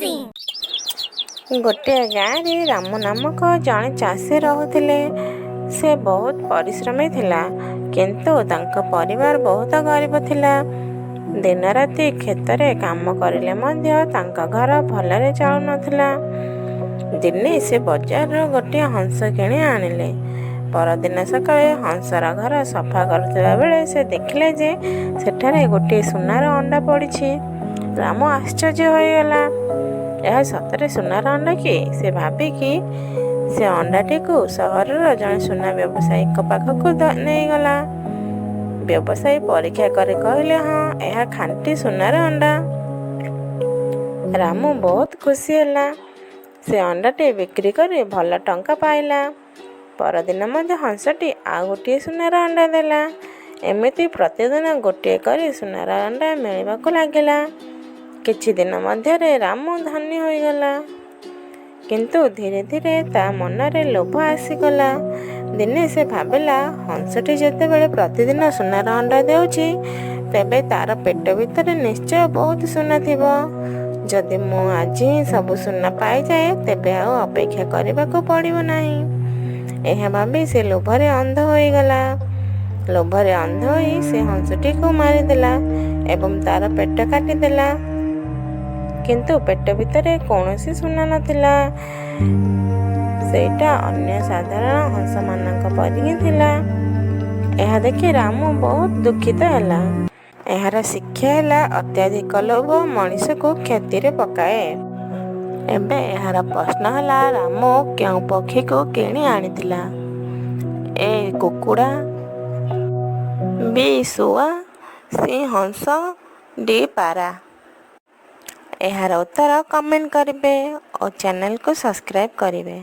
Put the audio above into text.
Amazing! ଗୋଟିଏ ଗାଁରେ ରାମୁ ନାମକ ଜଣେ ଚାଷୀ ରହୁଥିଲେ। ସେ ବହୁତ ପରିଶ୍ରମୀ ଥିଲା, କିନ୍ତୁ ତାଙ୍କ ପରିବାର ବହୁତ ଗରିବ ଥିଲା। ଦିନରାତି କ୍ଷେତରେ କାମ କରିଲେ ମଧ୍ୟ ତାଙ୍କ ଘର ଭଲରେ ଚଳୁନଥିଲା। ଦିନେ ସେ ବଜାରରୁ ଗୋଟିଏ ହଂସ କିଣି ଆଣିଲେ। ପରଦିନ ସକାଳେ ହଂସର ଘର ସଫା କରୁଥିବା ବେଳେ ସେ ଦେଖିଲେ ଯେ ସେଠାରେ ଗୋଟିଏ ସୁନାର ଅଣ୍ଡା ପଡ଼ିଛି। ରାମୁ ଆଶ୍ଚର୍ଯ୍ୟ ହୋଇଗଲା। ଏହା ସତରେ ସୁନାର ଅଣ୍ଡା କି? ସେ ଭାବିକି ସେ ଅଣ୍ଡାଟିକୁ ସହରର ଜଣେ ସୁନା ବ୍ୟବସାୟୀଙ୍କ ପାଖକୁ ନେଇଗଲା। ବ୍ୟବସାୟୀ ପରୀକ୍ଷା କରି କହିଲେ, ହଁ, ଏହା ଖାଣ୍ଟି ସୁନାର ଅଣ୍ଡା। ରାମୁ ବହୁତ ଖୁସି ହେଲା। ସେ ଅଣ୍ଡାଟି ବିକ୍ରି କରି ଭଲ ଟଙ୍କା ପାଇଲା। ପରଦିନ ମଧ୍ୟ ହଂସଟି ଆଉ ଗୋଟିଏ ସୁନାର ଅଣ୍ଡା ଦେଲା। ଏମିତି ପ୍ରତିଦିନ ଗୋଟିଏ କରି ସୁନାର ଅଣ୍ଡା ମିଳିବାକୁ ଲାଗିଲା। କିଛି ଦିନ ମଧ୍ୟରେ ରାମୁ ଧନୀ ହୋଇଗଲା। କିନ୍ତୁ ଧୀରେ ଧୀରେ ତା ମନରେ ଲୋଭ ଆସିଗଲା। ଦିନେ ସେ ଭାବିଲା, ହଂସଟି ଯେତେବେଳେ ପ୍ରତିଦିନ ସୁନାର ଅଣ୍ଡା ଦେଉଛି, ତେବେ ତାର ପେଟ ଭିତରେ ନିଶ୍ଚୟ ବହୁତ ସୁନା ଥିବ। ଯଦି ମୁଁ ଆଜି ହିଁ ସବୁ ସୁନା ପାଇଯାଏ, ତେବେ ଆଉ ଅପେକ୍ଷା କରିବାକୁ ପଡ଼ିବ ନାହିଁ। ଏହା ଭାବି ସେ ଲୋଭରେ ଅନ୍ଧ ହୋଇଗଲା। ଲୋଭରେ ଅନ୍ଧ ହୋଇ ସେ ହଂସଟିକୁ ମାରିଦେଲା ଏବଂ ତାର ପେଟ କାଟିଦେଲା। କିନ୍ତୁ ପେଟ ଭିତରେ କୌଣସି ସୁନା ନଥିଲା। ସେଇଟା ଅନ୍ୟ ସାଧାରଣ ହଂସମାନଙ୍କ ପରି ହିଁ ଥିଲା। ଏହା ଦେଖି ରାମୁ ବହୁତ ଦୁଃଖିତ ହେଲା। ଏହାର ଶିକ୍ଷା ହେଲା, ଅତ୍ୟଧିକ ଲୋଭ ମଣିଷକୁ କ୍ଷତିରେ ପକାଏ। ଏବେ ଏହାର ପ୍ରଶ୍ନ ହେଲା, ରାମୁ କେଉଁ ପକ୍ଷୀକୁ କିଣି ଆଣିଥିଲା? ଏ କୁକୁଡ଼ା, ବି ଶୁଆ, ସି ହଂସ, ଡି ପାରା। ଏହାର ଉତ୍ତର କମେଣ୍ଟ କରିବେ ଓ ଚ୍ୟାନେଲକୁ ସବସ୍କ୍ରାଇବ୍ କରିବେ।